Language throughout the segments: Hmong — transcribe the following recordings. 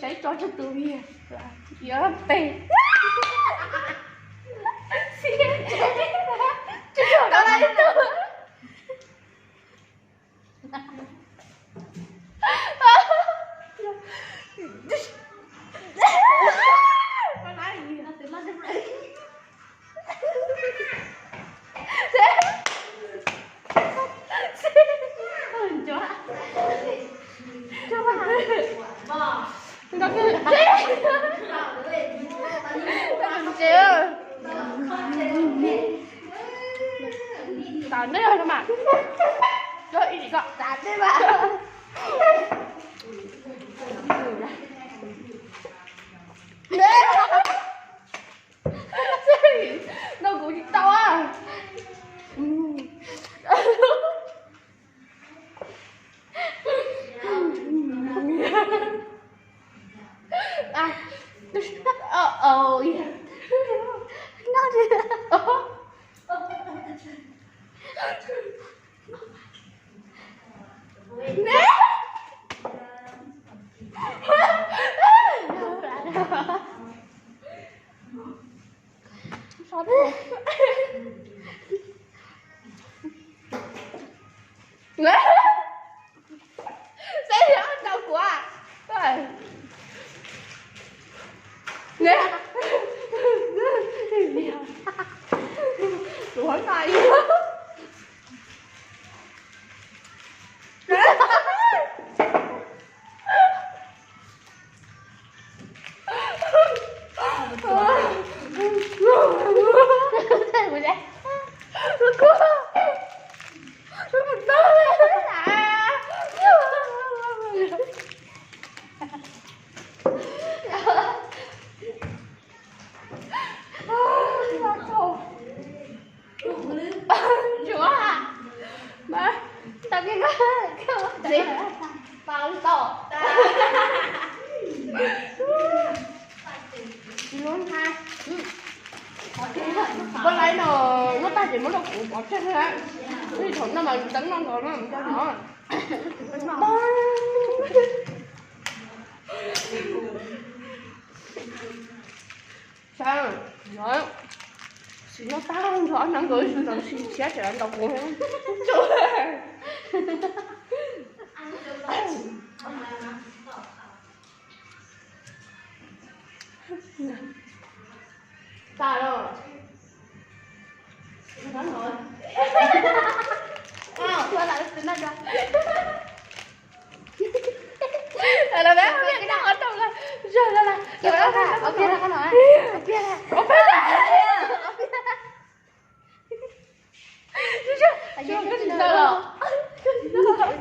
Saib tso tsog tus viag. Yuav pem. Tau la ib tug. Ntawm nej no mas, ib sim kom. No kuv tsis tau. Saib yog rau kuv. Tuav na. Tsuav. Tau kiag koj. Tsis tau. Koj laib no, muab tag ces muab rau kuv pov tseg na. Thaum no mas teeb no nkaus no, mus rau no. Saib, no, sim no tag nrho ob hnub nkaus, sim tshiab tseem los ntaus kuv. Tas los. Los, ob peb, ob peb, ob peb. Koj tsis tau los?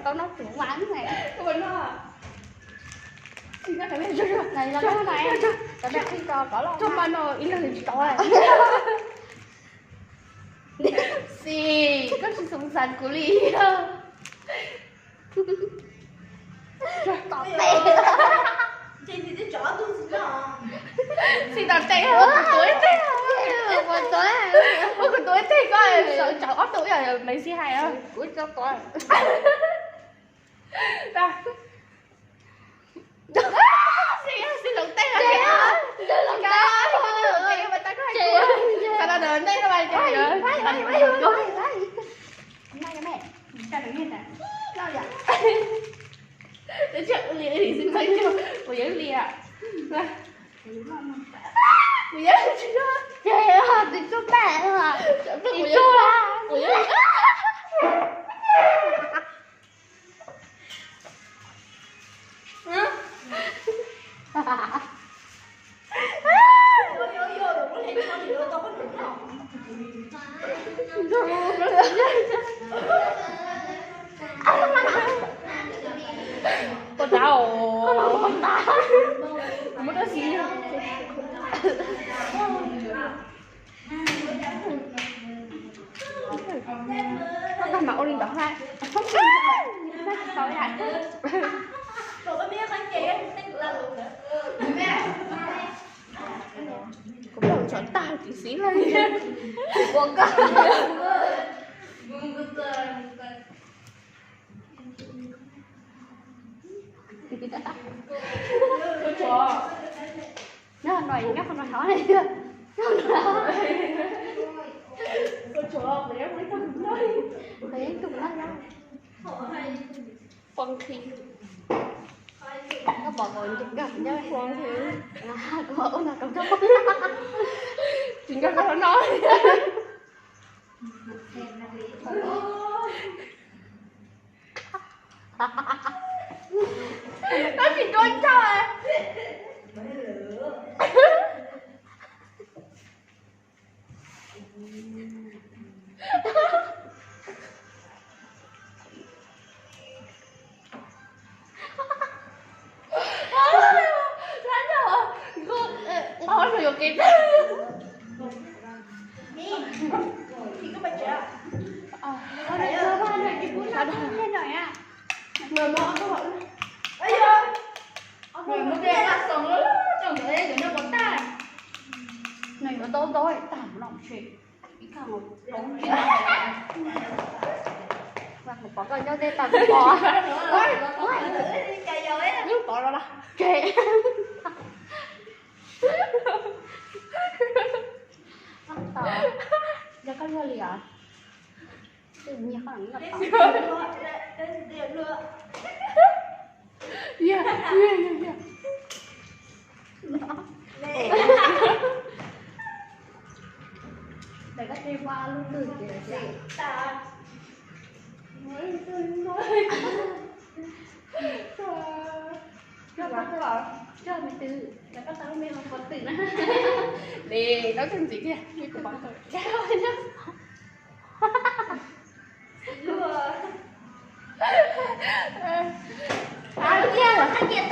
Tau no kuv mas. Tsis tau, tsis tau. Tau mas no ib leeg tsis tau. Xis, koj tsis xav kuv li. Tom tes. Xis tom tes, kuv tuav ib teg. Kuv tuav ib teg koj sawv tsawv ob tug ib yam Maiv Xis hais. Kuv tsis tau tuav. Xis, Xis hloov teg. Xav tau ntawm ntej no mas. Kuv yeej li, kuv yeej li. Ces tsis tsuj tag, tsis tsuj. Poj tab os. Muab rau Xis. Mas ua li ntawd hais. Kuv npau tsov tag tsis xis li. Ua koj. Nyob no, nyob qhov no hov li. Pon khi. Koj pom kuv nce nkag nyob pon khi. Kuv ua no kom koj pon. Tsis nkag rau no. Tab sis dua ntog. Qhov no yuav kev tag. Nws yuav ntau ntau tag no tsis. Ib khaj mus rau ib qho pom koj nyob tej tag pom. Lub pom los las tseg. Yog koj luag li os. Twb nyiag qhov no. Yog, yog, yog, yog. Ntawm koj tseg ua lub twg ces lawv xwb. Coj me twg, lawv koj tau lub me hauv qhov twg na. Li, tau kawg ntxiv tiag, kuv pom tau. Qab ciaj los qab ciaj